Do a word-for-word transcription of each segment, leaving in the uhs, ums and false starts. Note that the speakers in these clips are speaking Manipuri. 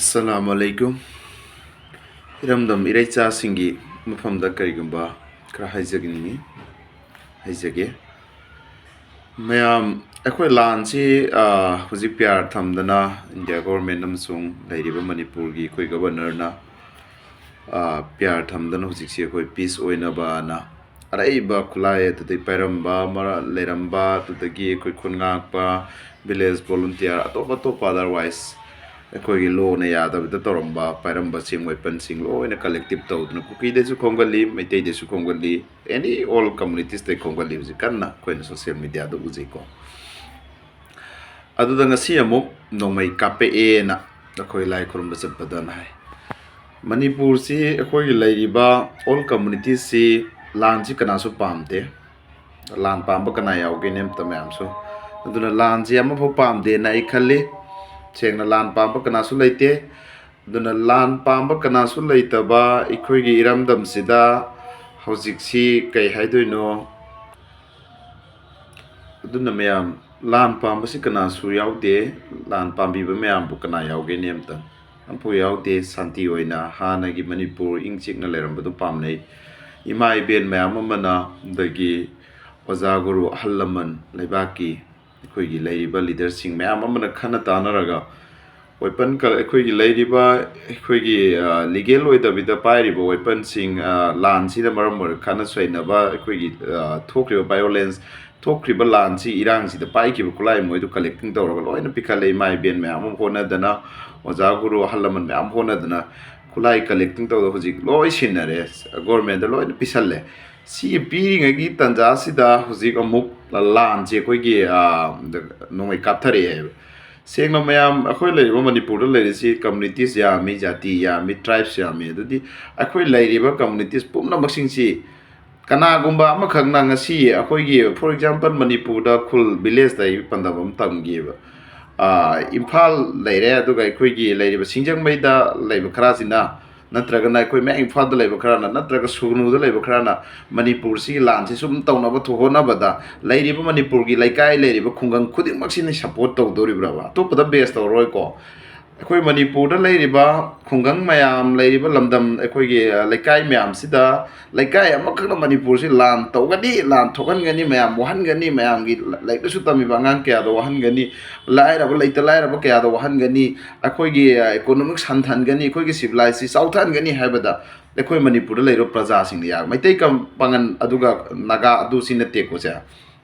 ꯑꯁꯂꯥꯃꯨ ꯑꯂꯩꯀꯨꯝ꯫ ꯏꯔꯝꯗꯝ ꯏꯔꯩꯆꯥꯁꯤꯡꯒꯤ ꯃꯐꯝꯗ ꯀꯔꯤꯒꯨꯝꯕ ꯈꯔ ꯍꯥꯏꯖꯅꯤꯡꯉꯤ, ꯍꯥꯏꯖꯒꯦ꯫ ꯃꯌꯥꯝ, ꯑꯩꯈꯣꯏ ꯂꯥꯟꯁꯤ, ꯑ, ꯍꯧꯖꯤꯛ ꯄꯤꯌꯥꯔ ꯊꯝꯗꯅ ꯏꯟꯗꯤꯌꯥ ꯒꯣꯚꯔꯟꯃꯦꯟꯠ ꯑꯃꯁꯨꯡ ꯂꯩꯔꯤꯕ ꯃꯅꯤꯄꯨꯔꯒꯤ ꯑꯩꯈꯣꯏ ꯒꯕꯔꯅꯔꯅ, ꯑ, ꯄꯤꯌꯥꯔ ꯊꯝꯗꯅ ꯍꯧꯖꯤꯛꯁꯤ ꯑꯩꯈꯣꯏ ꯄꯤꯁ ꯑꯣꯏꯅꯕꯅ ꯑꯔꯩꯕ ꯈꯨꯠꯂꯥꯏ ꯑꯗꯨꯗꯒꯤ ꯄꯥꯏꯔꯝꯕ ꯑꯃ ꯂꯩꯔꯝꯕ, ꯑꯗꯨꯗꯒꯤ ꯑꯩꯈꯣꯏ ꯈꯨꯟ ꯉꯥꯛꯄ, ꯚꯤꯂꯦꯖ ꯚꯣꯂꯨꯟꯇꯤꯌꯥꯔ, ꯑꯇꯣꯞ ꯑꯇꯣꯞꯄ otherwise ꯑꯩꯈꯣꯏꯒꯤ ꯂꯣꯅ ꯌꯥꯗꯕꯗ ꯇꯧꯔꯝꯕ, ꯄꯥꯏꯔꯝꯕꯁꯤꯡ, ꯋꯦꯄꯟꯁꯤꯡ ꯂꯣꯏꯅ ꯀꯂꯦꯛꯇꯤꯞ ꯇꯧꯗꯅ ꯀꯨꯀꯤꯗꯁꯨ ꯈꯣꯝꯒꯠꯂꯤ, ꯃꯩꯇꯩꯗꯁꯨ ꯈꯣꯝꯒꯠꯂꯤ, ꯑꯦꯅꯤ ꯑꯣꯜ ꯀꯝꯃꯨꯅꯤꯇꯤꯁꯇ ꯈꯣꯝꯒꯠꯂꯤ꯫ ꯍꯧꯖꯤꯛ ꯀꯟꯅ ꯑꯩꯈꯣꯏꯅ ꯁꯣꯁꯤꯌꯦꯜ ꯃꯦꯗꯤꯌꯥꯗ ꯎꯖꯩꯀꯣ꯫ ꯑꯗꯨꯗ ꯉꯁꯤ ꯑꯃꯨꯛ ꯅꯣꯡꯃꯩ ꯀꯥꯞꯄꯛꯑꯦꯅ ꯑꯩꯈꯣꯏ ꯂꯥꯏ ꯈꯨꯔꯨꯝꯕ ꯆꯠꯄꯗꯅ ꯍꯥꯏ꯫ ꯃꯅꯤꯄꯨꯔꯁꯤ ꯑꯩꯈꯣꯏꯒꯤ ꯂꯩꯔꯤꯕ ꯑꯣꯜ ꯀꯝꯃꯨꯅꯤꯇꯤꯁꯤ ꯂꯥꯟꯁꯤ ꯀꯅꯥꯁꯨ ꯄꯥꯝꯗꯦ꯫ ꯂꯥꯟ ꯄꯥꯝꯕ ꯀꯅꯥ ꯌꯥꯎꯒꯦꯅꯦ ꯑꯝꯇ ꯃꯌꯥꯝꯁꯨ? ꯑꯗꯨꯅ ꯂꯥꯟꯁꯤ ꯑꯃꯐꯥꯎ ꯄꯥꯝꯗꯦꯅ ꯑꯩ ꯈꯜꯂꯤ꯫ ꯁꯦꯡꯅ ꯂꯥꯟ ꯄꯥꯝꯕ ꯀꯅꯥꯁꯨ ꯂꯩꯇꯦ꯫ ꯑꯗꯨꯅ ꯂꯥꯟ ꯄꯥꯝꯕ ꯀꯅꯥꯁꯨ ꯂꯩꯇꯕ ꯑꯩꯈꯣꯏꯒꯤ ꯏꯔꯝꯗꯝꯁꯤꯗ ꯍꯧꯖꯤꯛꯁꯤ ꯀꯩ ꯍꯥꯏꯗꯣꯏꯅꯣ? ꯑꯗꯨꯅ ꯃꯌꯥꯝ, ꯂꯥꯟ ꯄꯥꯝꯕꯁꯤ ꯀꯅꯥꯁꯨ ꯌꯥꯎꯗꯦ꯫ ꯂꯥꯟ ꯄꯥꯝꯕꯤꯕ ꯃꯌꯥꯝꯕꯨ ꯀꯅꯥ ꯌꯥꯎꯒꯦꯅꯦ ꯑꯝꯇ? ꯑꯝꯐꯥꯎ ꯌꯥꯎꯗꯦ꯫ ꯁꯥꯟꯇꯤ ꯑꯣꯏꯅ ꯍꯥꯟꯅꯒꯤ ꯃꯅꯤꯄꯨꯔ ꯏꯪ ꯆꯤꯛꯅ ꯂꯩꯔꯝꯕꯗꯨ ꯄꯥꯝꯅꯩ꯫ ꯏꯃꯥ ꯏꯕꯦꯟ ꯃꯌꯥꯝ ꯑꯃꯅ, ꯑꯗꯒꯤ ꯑꯣꯖꯥ ꯒꯨꯔꯨ ꯑꯍꯜ ꯂꯃꯟ, ꯂꯩꯕꯥꯛꯀꯤ ꯑꯩꯈꯣꯏꯒꯤ ꯂꯩꯔꯤꯕ ꯂꯤꯗꯔꯁꯤꯡ ꯃꯌꯥꯝ ꯑꯃꯅ ꯈꯟꯅ ꯇꯥꯟꯅꯔꯒ ꯋꯦꯄꯟ ꯀ-, ꯑꯩꯈꯣꯏꯒꯤ ꯂꯩꯔꯤꯕ, ꯑꯩꯈꯣꯏꯒꯤ, ꯑ, ꯂꯤꯒꯦꯜ ꯑꯣꯏꯗꯕꯤꯗ ꯄꯥꯏꯔꯤꯕ ꯋꯦꯄꯟꯁꯤꯡ, ꯑ, ꯂꯥꯟꯁꯤꯅ ꯃꯔꯝ ꯑꯣꯏꯔꯒ ꯈꯠꯅ ꯆꯩꯅꯕ, ꯑꯩꯈꯣꯏꯒꯤ, ꯑ, ꯊꯣꯛꯈ꯭ꯔꯤꯕ ꯚꯥꯏꯑꯣꯂꯦꯟꯁ, ꯊꯣꯛꯈ꯭ꯔꯤꯕ ꯂꯥꯟꯁꯤ, ꯏꯔꯥꯡꯁꯤꯗ ꯄꯥꯏꯈꯤꯕ ꯈꯨꯠꯂꯥꯏ ꯃꯣꯏꯗꯨ ꯀꯂꯦꯛꯇꯤꯡ ꯇꯧꯔꯒ ꯂꯣꯏꯅ ꯄꯤꯈꯠꯂꯦ꯫ ꯏꯃꯥ ꯏꯕꯦꯟ ꯃꯌꯥꯝ ꯑꯃ ꯍꯣꯠꯅꯗꯅ, ꯑꯣꯖꯥ ꯒꯨꯔꯨ ꯑꯍꯜ ꯂꯃꯟ ꯃꯌꯥꯝ ꯍꯣꯠꯅꯗꯅ ꯈꯨꯠꯂꯥꯏ ꯀꯂꯦꯛꯇꯤꯡ ꯇꯧꯗꯅ ꯍꯧꯖꯤꯛ ꯂꯣꯏ ꯁꯤꯟꯅꯔꯦ, ꯒꯣꯔꯃꯦꯟꯗ ꯂꯣꯏꯅ ꯄꯤꯁꯜꯂꯦ꯫ ꯁꯤ ꯄꯤꯔꯤꯉꯩꯒꯤ ꯇꯥꯟꯖꯥꯁꯤꯗ ꯍꯧꯖꯤꯛ ꯑꯃꯨꯛ ꯂꯥꯟꯁꯦ ꯑꯩꯈꯣꯏꯒꯤ, ꯑ, ꯅꯣꯡꯃꯩ ꯀꯥꯞꯊꯔꯛꯑꯦ ꯍꯥꯏꯕ꯫ ꯁꯦꯡꯅ ꯃꯌꯥꯝ, ꯑꯩꯈꯣꯏ ꯂꯩꯔꯤꯕ ꯃꯅꯤꯄꯨꯔꯗ ꯂꯩꯔꯤꯁꯤ ꯀꯝꯃꯨꯅꯤꯇꯤꯁ ꯌꯥꯝꯃꯤ, ꯖꯥꯇꯤ ꯌꯥꯝꯃꯤ, ꯇ꯭ꯔꯥꯏꯕꯁ ꯌꯥꯝꯃꯤ꯫ ꯑꯗꯨꯗꯤ ꯑꯩꯈꯣꯏ ꯂꯩꯔꯤꯕ ꯀꯝꯃꯨꯅꯤꯇꯤꯁ ꯄꯨꯝꯅꯃꯛꯁꯤꯡꯁꯤ ꯀꯅꯥꯒꯨꯝꯕ ꯑꯃꯈꯛꯅ ꯉꯁꯤ ꯑꯩꯈꯣꯏꯒꯤ, for example, ꯃꯅꯤꯄꯨꯔꯗ ꯈꯨꯜ, ꯚꯤꯂꯦꯖꯇ ꯑꯩ ꯄꯟꯗꯕ ꯑꯃ ꯇꯝꯒꯦꯕ꯫ ꯑ, ꯏꯝꯐꯥꯜ ꯂꯩꯔꯦ, ꯑꯗꯨꯒ ꯑꯩꯈꯣꯏꯒꯤ ꯂꯩꯔꯤꯕ ꯁꯤꯡꯖꯃꯩꯗ ꯂꯩꯕ ꯈꯔꯁꯤꯅ, ꯅꯠꯇ꯭ꯔꯒꯅ ꯑꯩꯈꯣꯏ ꯃꯌꯥꯝ ꯏꯝꯐꯥꯜꯗ ꯂꯩꯕ ꯈꯔꯅ, ꯅꯠꯇ꯭ꯔꯒ ꯁꯨꯒꯅꯨꯗ ꯂꯩꯕ ꯈꯔꯅ ꯃꯅꯤꯄꯨꯔꯁꯤꯒꯤ ꯂꯥꯟꯁꯤ ꯁꯨꯝ ꯇꯧꯅꯕ ꯊꯣ-, ꯍꯣꯠꯅꯕꯗ ꯂꯩꯔꯤꯕ ꯃꯅꯤꯄꯨꯔꯒꯤ ꯂꯩꯀꯥꯏ ꯂꯩꯔꯤꯕ ꯈꯨꯡꯒꯪ ꯈꯨꯗꯤꯡꯃꯛꯁꯤꯅ ꯁꯞꯄꯣꯔꯠ ꯇꯧꯗꯣꯔꯤꯕ꯭ꯔꯕ? ꯑꯇꯣꯞꯄꯗ ꯕꯦꯁ ꯇꯧꯔꯣꯏꯀꯣ꯫ ꯑꯩꯈꯣꯏ ꯃꯅꯤꯄꯨꯔꯗ ꯂꯩꯔꯤꯕ ꯈꯨꯡꯒꯪ ꯃꯌꯥꯝ, ꯂꯩꯔꯤꯕ ꯂꯝꯗꯝ, ꯑꯩꯈꯣꯏꯒꯤ, ꯑ, ꯂꯩꯀꯥꯏ ꯃꯌꯥꯝꯁꯤꯗ, ꯂꯩꯀꯥꯏ ꯑꯃꯈꯛꯅ ꯃꯅꯤꯄꯨꯔꯁꯤ ꯂꯥꯟ ꯇꯧꯒꯅꯤ, ꯂꯥꯟ ꯊꯣꯛꯍꯟꯒꯅꯤ, ꯃꯌꯥꯝ ꯋꯥꯍꯟꯒꯅꯤ, ꯃꯌꯥꯝꯒꯤ ꯂꯥꯏꯔꯤꯛ ꯂꯥꯏꯁꯨ ꯇꯝꯃꯤꯕ ꯑꯉꯥꯡ ꯀꯌꯥꯗꯣ ꯋꯥꯍꯟꯒꯅꯤ, ꯂꯥꯏꯔꯕ, ꯂꯩꯇ ꯂꯥꯏꯔꯕ ꯀꯌꯥꯗꯣ ꯋꯥꯍꯟꯒꯅꯤ, ꯑꯩꯈꯣꯏꯒꯤ, ꯑ, economics ꯍꯟꯊꯍꯟꯒꯅꯤ, ꯑꯩꯈꯣꯏꯒꯤ civilization ꯆꯥꯎꯊꯍꯟꯒꯅꯤ ꯍꯥꯏꯕꯗ ꯑꯩꯈꯣꯏ ꯃꯅꯤꯄꯨꯔꯗ ꯂꯩꯔꯤꯕ ꯄ꯭ꯔꯖꯥꯁꯤꯡꯅ ꯌꯥꯔ-, ꯃꯩꯇꯩ ꯀꯝ-, ꯄꯥꯉꯟ ꯑꯗꯨꯒ ꯅꯥꯒꯥ ꯑꯗꯨ ꯁꯤ ꯅꯠꯇꯦꯀꯣ ꯁꯦ꯫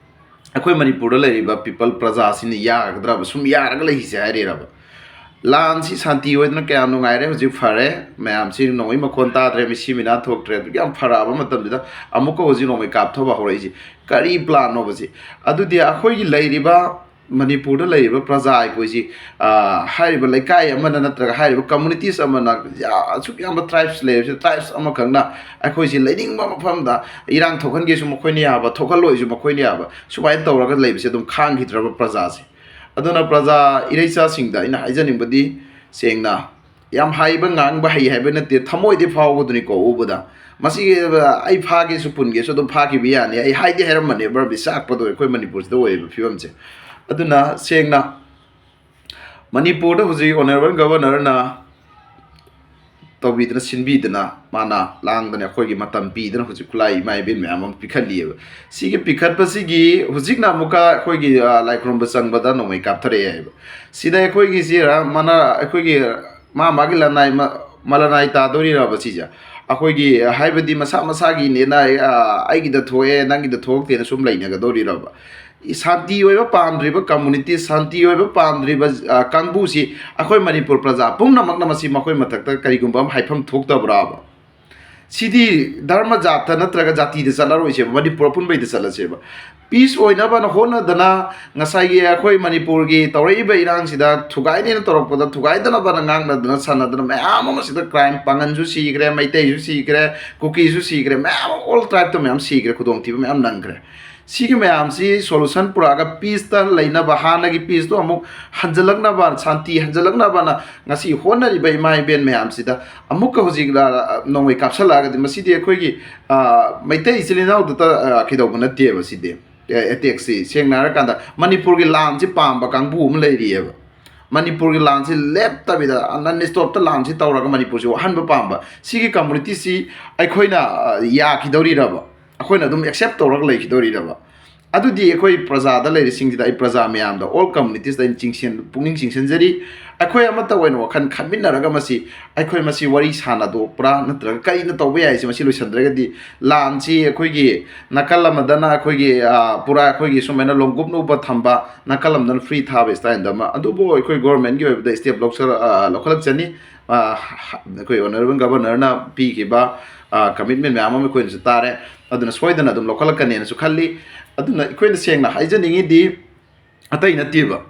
ꯑꯩꯈꯣꯏ ꯃꯅꯤꯄꯨꯔꯗ ꯂꯩꯔꯤꯕ people ꯄ꯭ꯔꯖꯥꯁꯤꯅ ꯌꯥꯒꯗ꯭ꯔꯕ? ꯁꯨꯝ ꯌꯥꯔꯒ ꯂꯩꯁꯦ ꯍꯥꯏꯔꯤꯔꯕ? ꯂꯥꯟꯁꯤ ꯁꯥꯟꯇꯤ ꯑꯣꯏꯗꯅ ꯀꯌꯥꯝ ꯅꯨꯡꯉꯥꯏꯔꯦ, ꯍꯧꯖꯤꯛ ꯐꯔꯦ, ꯃꯌꯥꯝꯁꯤ ꯅꯣꯡꯃꯩ ꯃꯈꯣꯟ ꯇꯥꯗ꯭ꯔꯦ, ꯃꯤꯁꯤ ꯃꯤꯅꯥ ꯊꯣꯛꯇ꯭ꯔꯦ, ꯑꯗꯨꯛ ꯌꯥꯝ ꯐꯔꯛꯑꯕ ꯃꯇꯝꯁꯤꯗ ꯑꯃꯨꯛꯀ ꯍꯧꯖꯤꯛ ꯅꯣꯡꯃꯩ ꯀꯥꯞꯊꯕ ꯍꯧꯔꯛꯏꯁꯤ ꯀꯔꯤ plan ꯅꯣꯕ ꯁꯤ? ꯑꯗꯨꯗꯤ ꯑꯩꯈꯣꯏꯒꯤ ꯂꯩꯔꯤꯕ ꯃꯅꯤꯄꯨꯔꯗ ꯂꯩꯔꯤꯕ ꯄ꯭ꯔꯖꯥ ꯑꯩꯈꯣꯏꯁꯤ, ꯑ, ꯍꯥꯏꯔꯤꯕ ꯂꯩꯀꯥꯏ ꯑꯃꯅ ꯅꯠꯇ꯭ꯔꯒ ꯍꯥꯏꯔꯤꯕ communities ꯑꯃꯅ, ꯌꯥ-, ꯑꯁꯨꯛ ꯌꯥꯝꯕ tribes ꯂꯩꯔꯤꯕꯁꯤ, tribes ꯑꯃꯈꯛꯅ ꯑꯩꯈꯣꯏꯁꯤ ꯂꯩꯅꯤꯡꯕ ꯃꯐꯝꯗ ꯏꯔꯥꯡ ꯊꯣꯛꯍꯟꯒꯦꯁꯨ ꯃꯈꯣꯏꯅ ꯌꯥꯕ, ꯊꯣꯛꯍꯜꯂꯣꯏꯁꯨ ꯃꯈꯣꯏꯅ ꯌꯥꯕ, ꯁꯨꯃꯥꯏꯅ ꯇꯧꯔꯒ ꯂꯩꯕꯁꯦ ꯑꯗꯨꯝ ꯈꯥꯡꯈꯤꯗ꯭ꯔꯕ ꯄ꯭ꯔꯖꯥꯁꯦ꯫ ꯑꯗꯨꯅ ꯄ꯭ꯔꯖꯥ ꯏꯔꯩꯆꯥꯁꯤꯡꯗ ꯑꯩꯅ ꯍꯥꯏꯖꯅꯤꯡꯕꯗꯤ, ꯁꯦꯡꯅ, ꯌꯥꯝ ꯍꯩꯕ, ꯉꯥꯡꯕ ꯍꯩ ꯍꯥꯏꯕ ꯅꯠꯇꯦ, ꯊꯃꯣꯏꯗꯤ ꯐꯥꯎꯕꯗꯨꯅꯤꯀꯣ ꯎꯕꯗ꯫ ꯃꯁꯤ, ꯑ, ꯑꯩ ꯐꯥꯒꯦꯁꯨ ꯄꯨꯟꯒꯦꯁꯨ ꯑꯗꯨꯝ ꯐꯥꯈꯤꯕ ꯌꯥꯅꯤ꯫ ꯑꯩ ꯍꯥꯏꯗꯤ ꯍꯥꯏꯔꯝꯕꯅꯦ, ꯕꯔꯕꯤ ꯆꯥꯛꯄꯗꯣ ꯑꯩꯈꯣꯏ ꯃꯅꯤꯄꯨꯔꯁꯤꯗ ꯑꯣꯏꯔꯤꯕ ꯐꯤꯕꯝꯁꯦ꯫ ꯑꯗꯨꯅ ꯁꯦꯡꯅ ꯃꯅꯤꯄꯨꯔꯗ ꯍꯧꯖꯤꯛ honourable governorꯅ ꯇꯧꯕꯤꯗꯅ ꯁꯤꯟꯕꯤꯗꯅ, ꯃꯥꯅ ꯂꯥꯡꯗꯅ ꯑꯩꯈꯣꯏꯒꯤ ꯃꯇꯝ ꯄꯤꯗꯅ ꯍꯧꯖꯤꯛ ꯈꯨꯠꯂꯥꯏ ꯏꯃꯥ ꯏꯕꯦꯟ ꯃꯌꯥꯝ ꯑꯃ ꯄꯤꯈꯠꯂꯤꯑꯕ꯫ ꯁꯤꯒꯤ ꯄꯤꯈꯠꯄꯁꯤꯒꯤ ꯍꯧꯖꯤꯛꯅ ꯑꯃꯨꯛꯀ ꯑꯩꯈꯣꯏꯒꯤ, ꯑ, ꯂꯥꯏ ꯈꯨꯔꯨꯝꯕ ꯆꯪꯕꯗ ꯅꯣꯡꯃꯩ ꯀꯥꯞꯊꯔꯛꯑꯦ ꯍꯥꯏꯕ꯫ ꯁꯤꯗ ꯑꯩꯈꯣꯏꯒꯤꯁꯤ ꯔ-, ꯃꯅꯥ-, ꯑꯩꯈꯣꯏꯒꯤ ꯃꯥ ꯃꯥꯒꯤ ꯂꯅꯥꯏ ꯃ-, ꯃꯂꯅꯥꯏ ꯇꯥꯗꯣꯔꯤꯔꯕ ꯁꯤꯁꯦ? ꯑꯩꯈꯣꯏꯒꯤ ꯍꯥꯏꯕꯗꯤ ꯃꯁꯥ ꯃꯁꯥꯒꯤꯅꯦꯅ, ꯑ, ꯑꯩꯒꯤꯗ ꯊꯣꯛꯑꯦ, ꯅꯪꯒꯤꯗ ꯊꯣꯛꯂꯛꯇꯦꯅ ꯁꯨꯝ ꯂꯩꯅꯒꯗꯧꯔꯤꯔꯕ? ꯁꯥꯟꯇꯤ ꯑꯣꯏꯕ ꯄꯥꯝꯗ꯭ꯔꯤꯕ community, ꯁꯥꯟꯇꯤ ꯑꯣꯏꯕ ꯄꯥꯝꯗ꯭ꯔꯤꯕ, ꯑ, ꯀꯥꯡꯕꯨꯁꯤ ꯑꯩꯈꯣꯏ ꯃꯅꯤꯄꯨꯔ ꯄ꯭ꯔꯖꯥ ꯄꯨꯝꯅꯃꯛꯅ ꯃꯁꯤ ꯃꯈꯣꯏ ꯃꯊꯛꯇ ꯀꯔꯤꯒꯨꯝꯕ ꯑꯃ ꯍꯥꯏꯐꯝ ꯊꯣꯛꯇꯕ꯭ꯔꯥꯕ? ꯁꯤꯗꯤ ꯙꯔꯃ ꯖꯥꯠꯇ ꯅꯠꯇ꯭ꯔꯒ ꯖꯥꯇꯤꯗ ꯆꯠꯂꯔꯣꯏꯁꯦꯕ, ꯃꯅꯤꯄꯨꯔ ꯑꯄꯨꯟꯕꯩꯗ ꯆꯠꯂꯁꯦꯕ꯫ Peace ꯑꯣꯏꯅꯕꯅ ꯍꯣꯠꯅꯗꯅ ꯉꯁꯥꯏꯒꯤ ꯑꯩꯈꯣꯏ ꯃꯅꯤꯄꯨꯔꯒꯤ ꯇꯧꯔꯛꯏꯕ ꯏꯔꯥꯡꯁꯤꯗ ꯊꯨꯒꯥꯏꯅꯦꯅ ꯇꯧꯔꯛꯄꯗ ꯊꯨꯒꯥꯏꯗꯅꯕꯅ ꯉꯥꯡꯅꯗꯅ ꯁꯥꯟꯅꯗꯅ ꯃꯌꯥꯝ ꯑꯃ ꯁꯤꯗ crime, ꯄꯥꯉꯟꯁꯨ ꯁꯤꯈ꯭ꯔꯦ, ꯃꯩꯇꯩꯁꯨ ꯁꯤꯈ꯭ꯔꯦ, ꯀꯨꯀꯤꯁꯨ ꯁꯤꯈ꯭ꯔꯦ, ꯃꯌꯥꯝ ꯑꯃ all tribeꯇ ꯃꯌꯥꯝ ꯁꯤꯈ꯭ꯔꯦ, ꯈꯨꯗꯣꯡꯊꯤꯕ ꯃꯌꯥꯝ ꯅꯪꯈ꯭ꯔꯦ꯫ ꯁꯤꯒꯤ ꯃꯌꯥꯝꯁꯤ solution ꯄꯨꯔꯛꯑꯒ peaceꯇ ꯂꯩꯅꯕ, ꯍꯥꯟꯅꯒꯤ peaceꯇꯣ ꯑꯃꯨꯛ ꯍꯟꯖꯜꯂꯛꯅꯕ, ꯁꯥꯟꯇꯤ ꯍꯟꯖꯜꯂꯛꯅꯕꯅ ꯉꯁꯤ ꯍꯣꯠꯅꯔꯤꯕ ꯏꯃꯥ ꯏꯕꯦꯟ ꯃꯌꯥꯝꯁꯤꯗ ꯑꯃꯨꯛꯀ ꯍꯧꯖꯤꯛ ꯂ-, ꯅꯣꯡꯃꯩ ꯀꯥꯞꯁꯜꯂꯛꯑꯒꯗꯤ ꯃꯁꯤꯗꯤ ꯑꯩꯈꯣꯏꯒꯤ, ꯑ, ꯃꯩꯇꯩ ꯏꯆꯤꯜ ꯏꯅꯥꯎꯗꯇ, ꯑ, ꯀꯩꯗꯧꯕ ꯅꯠꯇꯦꯕ ꯁꯤꯗꯤ꯫ ꯑꯦ, attackꯁꯤ ꯁꯦꯡꯅ ꯍꯥꯏꯔꯀꯥꯟꯗ ꯃꯅꯤꯄꯨꯔꯒꯤ ꯂꯥꯟꯁꯤ ꯄꯥꯝꯕ ꯀꯥꯡꯕꯨ ꯑꯃ ꯂꯩꯔꯤꯑꯕ꯫ ꯃꯅꯤꯄꯨꯔꯒꯤ ꯂꯥꯟꯁꯤ ꯂꯦꯞꯇꯕꯤꯗ non stopꯇ ꯂꯥꯟꯁꯤ ꯇꯧꯔꯒ ꯃꯅꯤꯄꯨꯔꯁꯤ ꯋꯥꯍꯟꯕ ꯄꯥꯝꯕ, ꯁꯤꯒꯤ communityꯁꯤ ꯑꯩꯈꯣꯏꯅ, ꯑ, ꯌꯥꯈꯤꯗꯧꯔꯤꯔꯕ? ꯑꯩꯈꯣꯏꯅ ꯑꯗꯨꯝ accept ꯇꯧꯔꯒ ꯂꯩꯈꯤꯗꯧꯔꯤꯔꯕ? ꯑꯗꯨꯗꯤ ꯑꯩꯈꯣꯏ ꯄ꯭ꯔꯖꯥꯗ ꯂꯩꯔꯤꯁꯤꯡꯁꯤꯗ, ꯑꯩ ꯄ꯭ꯔꯖꯥ ꯃꯌꯥꯝꯗ, all communityꯁꯗ ꯑꯩꯅ ꯆꯤꯡꯁꯤꯟ-, ꯄꯨꯛꯅꯤꯡ ꯆꯤꯡꯁꯤꯟꯖꯔꯤ꯫ ꯑꯩꯈꯣꯏ ꯑꯃꯠꯇ ꯑꯣꯏꯅ ꯋꯥꯈꯜ ꯈꯟꯃꯤꯟꯅꯔꯒ ꯃꯁꯤ, ꯑꯩꯈꯣꯏ ꯃꯁꯤ ꯋꯥꯔꯤ ꯁꯥꯟꯅꯗꯣꯛꯄ꯭ꯔꯥ, ꯅꯠꯇ꯭ꯔꯒ ꯀꯔꯤꯅ ꯇꯧꯕ ꯌꯥꯏꯁꯦ ꯃꯁꯤ ꯂꯣꯏꯁꯤꯟꯗ꯭ꯔꯒꯗꯤ? ꯂꯥꯟꯁꯤ ꯑꯩꯈꯣꯏꯒꯤ ꯅꯥꯀꯜ ꯑꯃꯗꯅ ꯑꯩꯈꯣꯏꯒꯤ, ꯑ, ꯄꯨꯔꯥ ꯑꯩꯈꯣꯏꯒꯤ ꯁꯨꯃꯥꯏꯅ ꯂꯣꯡꯒꯨꯞꯅ ꯎꯞꯄ ꯊꯝꯕ, ꯅꯥꯀꯜ ꯑꯃꯗꯅ free ꯊꯥꯕ styleꯗ ꯑꯃ꯫ ꯑꯗꯨꯕꯨ ꯑꯩꯈꯣꯏ governmentꯀꯤ ꯑꯣꯏꯕꯗ step ꯂꯧꯁꯜ-, ꯑ, ꯂꯧꯈꯠꯂꯛꯆꯅꯤ꯫ ꯑ, ꯍ-, ꯑꯩꯈꯣꯏ honourable governorꯅ ꯄꯤꯈꯤꯕ, ꯑ, commitment ꯃꯌꯥꯝ ꯑꯃ ꯑꯩꯈꯣꯏꯅꯁꯨ ꯇꯥꯔꯦ꯫ ꯑꯗꯨꯅ ꯁꯣꯏꯗꯅ ꯑꯗꯨꯝ ꯂꯧꯈꯠꯂꯛꯀꯅꯦꯅꯁꯨ ꯈꯜꯂꯤ꯫ ꯑꯗꯨꯅ ꯑꯩꯈꯣꯏꯅ ꯁꯦꯡꯅ ꯍꯥꯏꯖꯅꯤꯡꯉꯤꯗꯤ ꯑꯇꯩ ꯅꯠꯇꯦꯕ,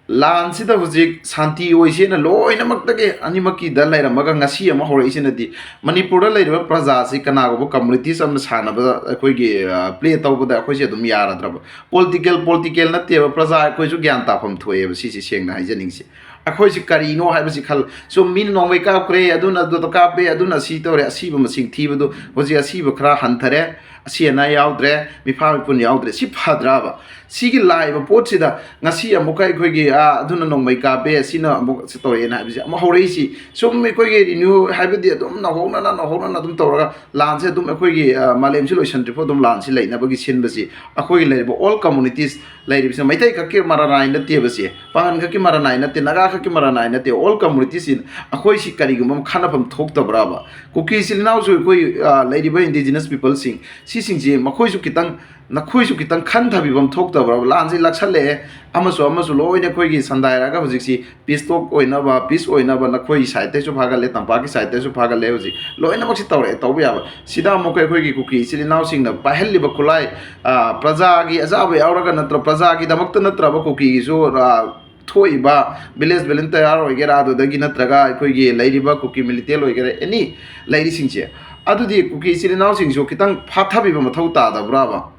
ꯂꯥꯟꯁꯤꯗ ꯍꯧꯖꯤꯛ ꯁꯥꯟꯇꯤ ꯑꯣꯏꯁꯦꯅ ꯂꯣꯏꯅꯃꯛꯇꯒꯤ ꯑꯅꯤꯃꯛꯀꯤꯗ ꯂꯩꯔꯝꯃꯒ ꯉꯁꯤ ꯑꯃ ꯍꯧꯔꯛꯏꯁꯤꯅꯗꯤ ꯃꯅꯤꯄꯨꯔꯗ ꯂꯩꯔꯤꯕ ꯄ꯭ꯔꯖꯥꯁꯤ ꯀꯅꯥꯒꯨꯝꯕ communities ꯑꯃꯅ ꯁꯥꯟꯅꯕꯗ ꯑꯩꯈꯣꯏꯒꯤ, ꯑ, play ꯇꯧꯕꯗ ꯑꯩꯈꯣꯏꯁꯦ ꯑꯗꯨꯝ ꯌꯥꯔꯗ꯭ꯔꯕ? Political, political ꯅꯠꯇꯦꯕ, ꯄ꯭ꯔꯖꯥ ꯑꯩꯈꯣꯏꯁꯨ ꯒ꯭ꯌꯥꯟ ꯇꯥꯐꯝ ꯊꯣꯛꯑꯦꯕ ꯁꯤꯁꯦ ꯁꯦꯡꯅ ꯍꯥꯏꯖꯅꯤꯡꯉꯤꯁꯦ꯫ ꯑꯩꯈꯣꯏꯁꯤ ꯀꯔꯤꯅꯣ ꯍꯥꯏꯕꯁꯤ ꯈꯜ-, ꯁꯨꯝ ꯃꯤꯅ ꯅꯣꯡꯃꯩ ꯀꯥꯞꯈ꯭ꯔꯦ, ꯑꯗꯨꯅ ꯑꯗꯨꯗ ꯀꯥꯞꯄꯦ, ꯑꯗꯨꯅ ꯁꯤ ꯇꯧꯔꯦ, ꯑꯁꯤꯕ ꯃꯁꯤꯡ ꯊꯤꯕꯗꯨ ꯍꯧꯖꯤꯛ ꯑꯁꯤꯕ ꯈꯔ ꯍꯟꯊꯔꯦ, ꯑꯁꯤ ꯑꯅꯥ ꯌꯥꯎꯗ꯭ꯔꯦ, ꯃꯤꯐꯥ ꯃꯤꯄꯨꯟ ꯌꯥꯎꯗ꯭ꯔꯦ, ꯁꯤ ꯐꯗ꯭ꯔꯕ? ꯁꯤꯒꯤ ꯂꯥꯛꯏꯕ ꯄꯣꯠꯁꯤꯗ ꯉꯁꯤ ꯑꯃꯨꯛꯀ ꯑꯩꯈꯣꯏꯒꯤ, ꯑꯥ, ꯑꯗꯨꯅ ꯅꯣꯡꯃꯩ ꯀꯥꯞꯄꯦ, ꯑꯁꯤꯅ ꯑꯃꯨꯛ ꯁꯤ ꯇꯧꯔꯛꯑꯦꯅ ꯍꯥꯏꯕꯁꯤ ꯑꯃꯨꯛ ꯍꯧꯔꯛꯏꯁꯤ꯫ ꯁꯨꯝ ꯑꯩꯈꯣꯏꯒꯤ renew ꯍꯥꯏꯕꯗꯤ ꯑꯗꯨꯝ ꯅꯧꯍꯧꯅꯅ, ꯅꯧꯍꯧꯅꯅ ꯑꯗꯨꯝ ꯇꯧꯔꯒ ꯂꯥꯟꯁꯦ ꯑꯗꯨꯝ ꯑꯩꯈꯣꯏꯒꯤ, ꯑꯥ, ꯃꯥꯂꯦꯝꯁꯤ ꯂꯣꯏꯁꯤꯟꯗ꯭ꯔꯤꯐꯥꯎ ꯑꯗꯨꯝ ꯂꯥꯟꯁꯤ ꯂꯩꯅꯕꯒꯤ ꯁꯤꯟꯕꯁꯤ ꯑꯩꯈꯣꯏꯒꯤ ꯂꯩꯔꯤꯕ all communities ꯂꯩꯔꯤꯕꯁꯤꯅ ꯃꯩꯇꯩ ꯈꯛꯀꯤ ꯃꯔꯅꯥꯏ ꯅꯠꯇꯦꯕ ꯁꯤ, ꯄꯥꯉꯟ ꯈꯛꯀꯤ ꯃꯔꯅꯥꯏ ꯅꯠꯇꯦ, ꯅꯥꯒꯥ ꯈꯛꯀꯤ ꯃꯔꯅꯥꯏ ꯅꯠꯇꯦ, all communities ꯁꯤ ꯑꯩꯈꯣꯏꯁꯤ ꯀꯔꯤꯒꯨꯝꯕ ꯑꯃ ꯈꯟꯅꯐꯝ ꯊꯣꯛꯇꯕ꯭ꯔꯕ? ꯀꯨꯀꯤ ꯏꯆꯤꯜ ꯏꯅꯥꯎꯁꯨ ꯑꯩꯈꯣꯏ, ꯑ, ꯂꯩꯔꯤꯕ indigenous people ꯁꯤꯡ ꯁꯤꯁꯤꯡꯁꯤ ꯃꯈꯣꯏꯁꯨ ꯈꯤꯇꯪ, ꯅꯈꯣꯏꯁꯨ ꯈꯤꯇꯪ ꯈꯟꯊꯕꯤꯐꯝ ꯊꯣꯛꯇꯕ꯭ꯔꯕ? ꯂꯥꯟꯁꯤ ꯂꯥꯛꯁꯜꯂꯛꯑꯦ, ꯑꯃꯁꯨ ꯑꯃꯁꯨ ꯂꯣꯏꯅ ꯑꯩꯈꯣꯏꯒꯤ ꯁꯟꯗꯥꯏꯔꯒ ꯍꯧꯖꯤꯛꯁꯤ peace talk ꯑꯣꯏꯅꯕ, peace ꯑꯣꯏꯅꯕ ꯅꯈꯣꯏꯒꯤ side ꯇꯩꯁꯨ ꯐꯥꯒꯠꯂꯦ, ꯇꯝꯄꯥꯛꯀꯤ side ꯇꯩꯁꯨ ꯐꯥꯒꯠꯂꯦ, ꯍꯧꯖꯤꯛ ꯂꯣꯏꯅꯃꯛꯁꯤ ꯇꯧꯔꯛꯑꯦ, ꯇꯧꯕ ꯌꯥꯕ꯫ ꯁꯤꯗ ꯑꯃꯨꯛ ꯑꯩꯈꯣꯏꯒꯤ ꯀꯨꯀꯤ ꯏꯆꯤꯜ ꯏꯅꯥꯎꯁꯤꯡꯅ ꯄꯥꯏꯍꯜꯂꯤꯕ ꯈꯨꯠꯂꯥꯏ, ꯑ, ꯄ꯭ꯔꯖꯥꯒꯤ ꯑꯆꯥꯕ ꯌꯥꯎꯔꯒ ꯅꯠꯇ꯭ꯔ ꯄ꯭ꯔꯖꯥꯒꯤꯗꯃꯛꯇ ꯅꯠꯇ꯭ꯔꯕ ꯀꯨꯀꯤꯒꯤꯁꯨ, ꯑ, ꯊꯣꯛꯏꯕ village volunteer ꯑꯣꯏꯒꯦꯔꯥ, ꯑꯗꯨꯗꯒꯤ ꯅꯠꯇ꯭ꯔꯒ ꯑꯩꯈꯣꯏꯒꯤ ꯂꯩꯔꯤꯕ ꯀꯨꯀꯤ militant ꯑꯣꯏꯒꯦꯔꯥ, any ꯂꯩꯔꯤꯁꯤꯡꯁꯦ, ꯑꯗꯨꯗꯤ ꯀꯨꯀꯤ ꯏꯆꯤꯜ ꯏꯅꯥꯎꯁꯤꯡꯁꯨ ꯈꯤꯇꯪ ꯐꯥꯊꯕꯤꯕ ꯃꯊꯧ ꯇꯥꯗꯕ꯭ꯔꯥꯕ?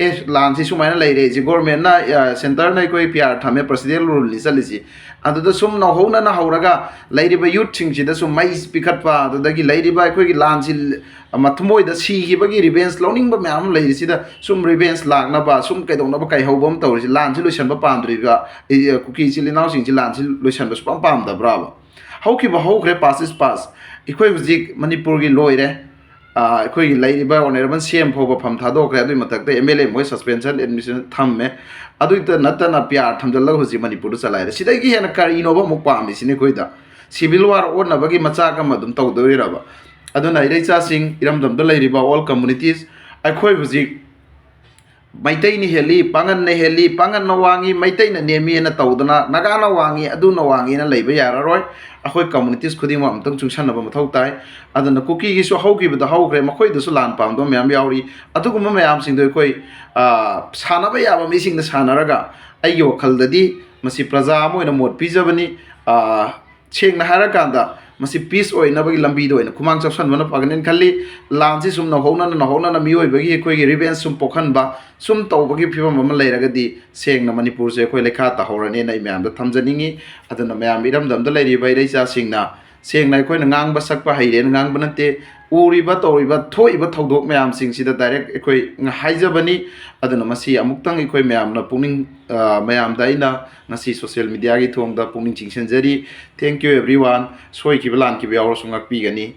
ꯑꯦ, ꯂꯥꯟꯁꯤ ꯁꯨꯃꯥꯏꯅ ꯂꯩꯔꯦ, ꯁꯤ ꯒꯣꯔꯃꯦꯟꯅ, ꯁꯦꯟꯇꯔꯅ ꯑꯩꯈꯣꯏ ꯄꯤ ꯑꯥꯔ ꯊꯝꯃꯦ, ꯄ꯭ꯔꯁꯤꯗꯦꯟ ꯔꯨꯜꯅꯤ ꯆꯠꯂꯤꯁꯤ, ꯑꯗꯨꯗ ꯁꯨꯝ ꯅꯧꯍꯧꯅꯅ ꯍꯧꯔꯒ ꯂꯩꯔꯤꯕ ꯌꯨꯠꯁꯤꯡꯁꯤꯗ ꯁꯨꯝ ꯃꯩ ꯄꯤꯈꯠꯄ, ꯑꯗꯨꯗꯒꯤ ꯂꯩꯔꯤꯕ ꯑꯩꯈꯣꯏꯒꯤ ꯂꯥꯟꯁꯤ ꯊꯃꯣꯏꯗ ꯁꯤꯈꯤꯕꯒꯤ ꯔꯤꯚꯦꯟꯁ ꯂꯧꯅꯤꯡꯕ ꯃꯌꯥꯝ ꯑꯃ ꯂꯩꯔꯤꯁꯤꯗ ꯁꯨꯝ ꯔꯤꯚꯦꯟꯁ ꯂꯥꯛꯅꯕ, ꯁꯨꯝ ꯀꯩꯗꯧꯅꯕ ꯀꯩꯍꯧꯕ ꯑꯃ ꯇꯧꯔꯤꯁꯤ, ꯂꯥꯟꯁꯤ ꯂꯣꯏꯁꯤꯟꯕ ꯄꯥꯝꯗ꯭ꯔꯤꯕ ꯀꯨꯀꯤ ꯏꯆꯤꯜ ꯏꯅꯥꯎꯁꯤꯡꯁꯤ ꯂꯥꯟꯁꯤ ꯂꯣꯏꯁꯤꯟꯕ ꯁꯨꯡꯄꯥꯝ ꯄꯥꯝꯗꯕ꯭ꯔꯥꯕ? ꯍꯧꯈꯤꯕ ꯍꯧꯈ꯭ꯔꯦ, ꯄꯥꯁ ꯏꯁ ꯄꯥꯁ꯫ ꯑꯩꯈꯣꯏ ꯍꯧꯖꯤꯛ ꯃꯅꯤꯄꯨꯔꯒꯤ ꯂꯣꯏꯔꯦ꯫ ꯑꯩꯈꯣꯏꯒꯤ ꯂꯩꯔꯤꯕ ꯑꯣꯅꯔꯦꯕꯜ ꯁꯤ ꯑꯦꯝ ꯐꯥꯎꯕ ꯐꯝ ꯊꯥꯗꯣꯛꯈ꯭ꯔꯦ, ꯑꯗꯨꯒꯤ ꯃꯊꯛꯇ ꯑꯦꯝ ꯑꯦꯜ ꯑꯦ ꯃꯣꯏ ꯁꯁꯄꯦꯟꯁꯟ ꯑꯦꯗꯃꯤꯁꯟ ꯊꯝꯃꯦ꯫ ꯑꯗꯨꯇ ꯅꯠꯇꯅ ꯄꯤ ꯑꯥꯔ ꯊꯝꯖꯤꯜꯂꯒ ꯍꯧꯖꯤꯛ ꯃꯅꯤꯄꯨꯔꯗ ꯆꯂꯥꯏꯔꯦ꯫ ꯁꯤꯗꯒꯤ ꯍꯦꯟꯅ ꯀꯔꯤꯅꯣꯕ ꯑꯃꯨꯛ ꯄꯥꯝꯃꯤꯁꯤꯅ? ꯑꯩꯈꯣꯏꯗ ꯁꯤꯚꯤꯜ ꯋꯥꯔ ꯑꯣꯟꯅꯕꯒꯤ ꯃꯆꯥꯛ ꯑꯃ ꯑꯗꯨꯝ ꯇꯧꯗꯣꯔꯤꯔꯕ? ꯑꯗꯨꯅ ꯏꯔꯩꯆꯥꯁꯤꯡ, ꯏꯔꯝꯗꯝꯗ ꯂꯩꯔꯤꯕ ꯑꯣꯜ ꯀꯝꯃꯨꯅꯤꯇꯤꯁ, ꯑꯩꯈꯣꯏ ꯍꯧꯖꯤꯛ ꯃꯩꯇꯩꯅ ꯍꯦꯜꯂꯤ, ꯄꯥꯡꯒꯟꯅ ꯍꯦꯜꯂꯤ, ꯄꯥꯡꯒꯟꯅ ꯋꯥꯡꯉꯤ, ꯃꯩꯇꯩꯅ ꯅꯦꯝꯃꯤ ꯍꯥꯏꯅ ꯇꯧꯗꯅ, ꯅꯥꯒꯥꯅ ꯋꯥꯡꯉꯤ, ꯑꯗꯨꯅ ꯋꯥꯡꯉꯤꯅ ꯂꯩꯕ ꯌꯥꯔꯔꯣꯏ꯫ ꯑꯩꯈꯣꯏ ꯀꯝꯃꯨꯅꯤꯇꯤꯁ ꯈꯨꯗꯤꯡꯃꯛ ꯑꯃꯨꯛꯇꯪ ꯆꯨꯡꯁꯟꯅꯕ ꯃꯊꯧ ꯇꯥꯏ꯫ ꯑꯗꯨꯅ ꯀꯨꯀꯤꯒꯤꯁꯨ ꯍꯧꯈꯤꯕꯗ ꯍꯧꯈ꯭ꯔꯦ, ꯃꯈꯣꯏꯗꯁꯨ ꯂꯥꯟ ꯄꯥꯝꯗꯕ ꯃꯌꯥꯝ ꯌꯥꯎꯔꯤ꯫ ꯑꯗꯨꯒꯨꯝꯕ ꯃꯌꯥꯝꯁꯤꯡꯗꯣ ꯑꯩꯈꯣꯏ ꯁꯥꯟꯅꯕ ꯌꯥꯕ ꯃꯤꯁꯤꯡꯗ ꯁꯥꯟꯅꯔꯒ, ꯑꯩꯒꯤ ꯋꯥꯈꯜꯗꯗꯤ ꯃꯁꯤ ꯄ꯭ꯔꯖꯥ ꯑꯃ ꯑꯣꯏꯅ ꯃꯣꯠ ꯄꯤꯖꯕꯅꯤ꯫ ꯁꯦꯡꯅ ꯍꯥꯏꯔꯀꯥꯟꯗ, ꯃꯁꯤ ꯄꯤꯁ ꯑꯣꯏꯅꯕꯒꯤ ꯂꯝꯕꯤꯗ ꯑꯣꯏꯅ ꯈꯨꯃꯥꯡ ꯆꯥꯎꯁꯟꯕꯅ ꯐꯒꯅꯦꯅ ꯈꯜꯂꯤ꯫ ꯂꯥꯟꯁꯤ ꯁꯨꯝ ꯅꯧꯍꯧꯅꯅ ꯅꯧꯍꯧꯅꯅ ꯃꯤꯑꯣꯏꯕꯒꯤ ꯑꯩꯈꯣꯏꯒꯤ ꯔꯤꯚꯦꯟꯁ ꯁꯨꯝ ꯄꯣꯛꯍꯟꯕ, ꯁꯨꯝ ꯇꯧꯕꯒꯤ ꯐꯤꯕꯝ ꯑꯃ ꯂꯩꯔꯒꯗꯤ, ꯁꯦꯡꯅ ꯃꯅꯤꯄꯨꯔꯁꯦ ꯑꯩꯈꯣꯏ ꯂꯩꯈꯥ ꯇꯥꯍꯧꯔꯅꯦꯅ ꯑꯩ ꯃꯌꯥꯝꯗ ꯊꯝꯖꯅꯤꯡꯉꯤ꯫ ꯑꯗꯨꯅ ꯃꯌꯥꯝ ꯏꯔꯝꯗꯝꯗ ꯂꯩꯔꯤꯕ ꯏꯔꯩꯆꯥꯁꯤꯡꯅ, ꯁꯦꯡꯅ ꯑꯩꯈꯣꯏꯅ ꯉꯥꯡꯕ ꯁꯛꯄ ꯍꯩꯔꯦꯅ ꯉꯥꯡꯕ ꯅꯠꯇꯦ, ꯎꯔꯤꯕ ꯇꯧꯔꯤꯕ ꯊꯣꯛꯏꯕ ꯊꯧꯗꯣꯛ ꯃꯌꯥꯝꯁꯤꯡꯁꯤꯗ ꯗꯥꯏꯔꯦꯛ ꯑꯩꯈꯣꯏ ꯍꯥꯏꯖꯕꯅꯤ꯫ ꯑꯗꯨꯅ ꯃꯁꯤ ꯑꯃꯨꯛꯇꯪ ꯑꯩꯈꯣꯏ ꯃꯌꯥꯝꯅ ꯄꯨꯛꯅꯤꯡ, ꯃꯌꯥꯝꯗ ꯑꯩꯅ ꯉꯁꯤ ꯁꯣꯁꯤꯌꯦꯜ ꯃꯤꯗꯤꯌꯥꯒꯤ ꯊꯣꯡꯗ ꯄꯨꯛꯅꯤꯡ ꯆꯤꯡꯁꯤꯟꯖꯔꯤ꯫ Thank you everyone꯫ ꯁꯣꯏꯈꯤꯕ ꯂꯥꯟꯈꯤꯕ ꯌꯥꯎꯔꯁꯨ ꯉꯥꯛꯄꯤꯒꯅꯤ꯫